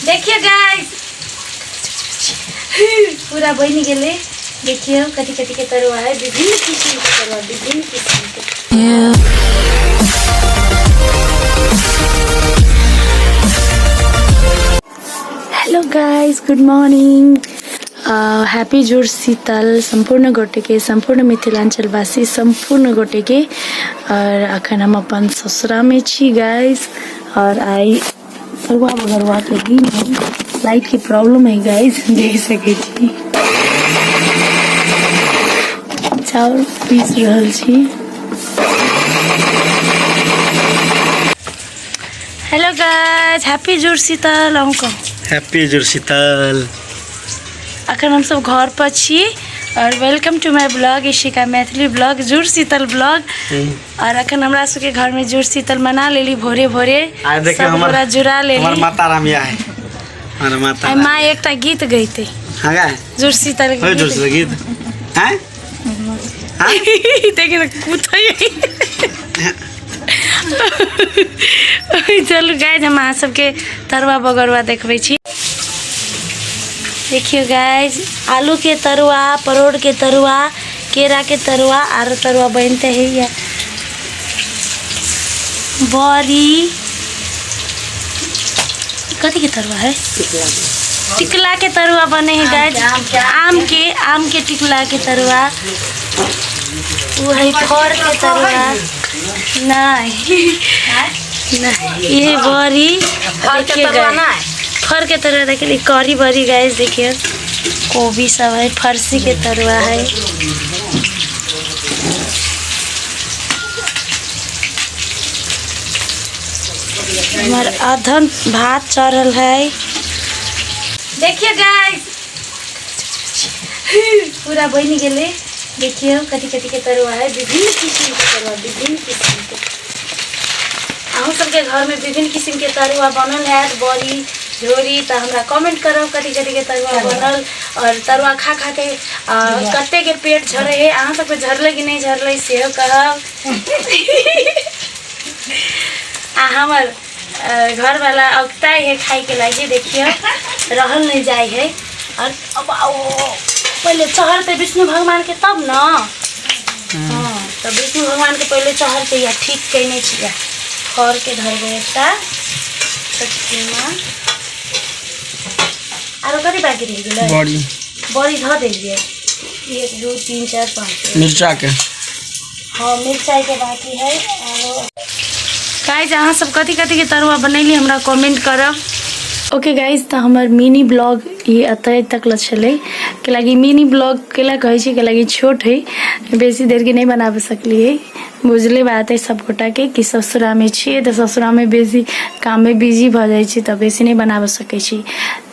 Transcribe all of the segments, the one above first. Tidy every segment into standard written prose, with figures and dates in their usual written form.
देखियो गाइस, पूरा बनि गेलै। देखियो कथी कथी के तरुआ है, विभिन्न किस्म के तरुआ, विभिन्न किस्म के। Hello guys, good morning, happy जुड़ शीतल सम्पूर्ण गोटेके, सम्पूर्ण मिथिलाञ्चलवासी सम्पूर्ण गोटेके। और अखन हम अपन ससुरामे छी गाइस, और आई तरुआ बगरुआ के दिन है, लाइट के प्रॉब्लम है गाइस, देख सके छी। चाउर पीस रहल छी। हेलो गाइस, हैप्पी जुड़ शीतल। अहूँ हैप्पी जुड़ शीतल। अखन हम सब घर पर छी और welcome to my blog Ishika Maithili blog, Jur Sheetal blog. और अखन हमरा सबके घर में जुड़ शीतल मना लेली भोरे भोरे। आइ देखियौ सब हमर गोरा जुड़ा हमर लेली। माता रामिया है, हमर माता। आइ माँ एकटा गीत गैते। हाँ, गाय जुड़ शीतल के हो जुड़ गीत। शीतल गीत हैं। हाँ। देखिन कूदै। चलू गाइज, हम अहाँ सबके तरुआ बगरुआ देखबै छी। देखियौ गाइज, आलू के तरुआ, परोड़ के तरुआ, केरा के तरुआ, आरो तरुआ बनते है या बड़ी। कथी के तरुआ है? टिकला के तरुआ बने है गाइज, आम के टिकला के तरुआ। वो है फर के तरुआ। नहीं नहीं, ये बड़ी देखिए गाइस, फर के तरुआ देखिए, करी बड़ी गाइस। देखिए कोबी सब है, फरसी के तरुआ है। हमार अधन भात चढ़ल है। देखिए गाइस, पूरा बनि गेलै। देखियौ कथी कथी के तरुआ है, विभिन्न किस्म के तरुआ, विभिन्न किस्म के। अहूँ सबके घरमे विभिन्न किस्म के तरुआ बनल हैत, बड़ी झोरी, तऽ हमरा कमेंट करब कथी कथी के तरुआ बनल। और तरुआ खा खा के कते के पेट झरे है, अहाँ सबके झरलै कि नहि झरलै सेहो कहब। आ हमर घरवाला औगताइ है खाइके लागि, देखियौ रहल नहि जाइ है। और अब ओ पहिले चढ़तै विष्णु भगवान के तब न। हाँ, तऽ विष्णु भगवान के पहिले चढ़तै। या ठीक कयने छियै, फर के धरबै एकटा छोटकीमा। आरो कथी बाकी रहि गेलै? बड़ी। बड़ी धऽ देलियै, 1 2 3 4 5। मिर्चा के। हाँ, मिरचाई के बाकी है। आरो गाइज, अहाँ सब कथी कथी के तरुआ बनैली हमरा कमेंट करब। ओके गाइज, तऽ हमर मिनी ब्लॉग ई एतऽ तक ल छलै। कैलाकि मिनी ब्लॉग कैला कहै छै? कैलाकि छोट है, बेसी देरके नहि बनाबऽ सकलियै। बुझले बात है सब गोटाके कि ससुरामे छियै तऽ ससुरामे बेसी काममे बिजी भऽ जाइ छी, तऽ बेसी नहि बनाबऽ सकै छी।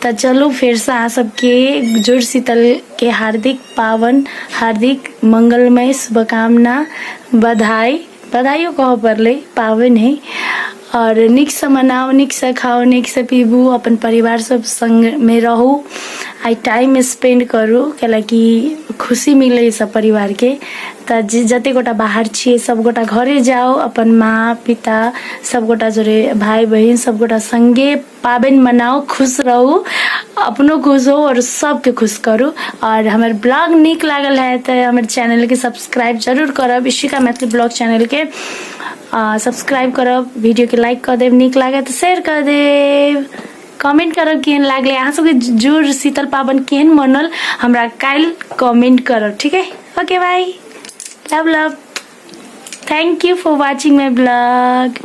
तऽ चलू, फेरसँ अहाँ सबके जुड़ शीतलके हार्दिक पावन, हार्दिक मंगलमय शुभकामना, बधाई। बधाइयो कहऽ पड़लै, पाबनि है। आओर नीकसँ मनाउ, नीकसँ खाउ, नीकसँ पीबू, अपन परिवार सब सङ्गमे रहू, आइ टाइम स्पेंड करू, कैलाकि खुशी मिलै सब परिवारके। तऽ जे जते गोटा बाहर छियै सब गोटा घरे जाउ, अपन माँ पिता सब गोटा जोरे, भाय बहिन सब गोटा सङ्गे पाबनि मनाउ, खुश रहू, अपनो खुश हो और सबके खुश करू। और हमर ब्लॉग नीक लागल है तऽ हमर चैनलके सब्सक्राइब जरूर करब। इशिका मैथिली ब्लॉग चैनलके सब्सक्राइब करब, वीडियोके लाइक कऽ देब, नीक लागत तऽ शेयर कऽ देब, कमेंट करब केहन लागलै। अहाँ सबके जुड़ शीतल पाबनि केहन मनल, हमरा काल्हि कमेंट करब, ठीक है? Okay, bye, love love, thank you for watching my blog.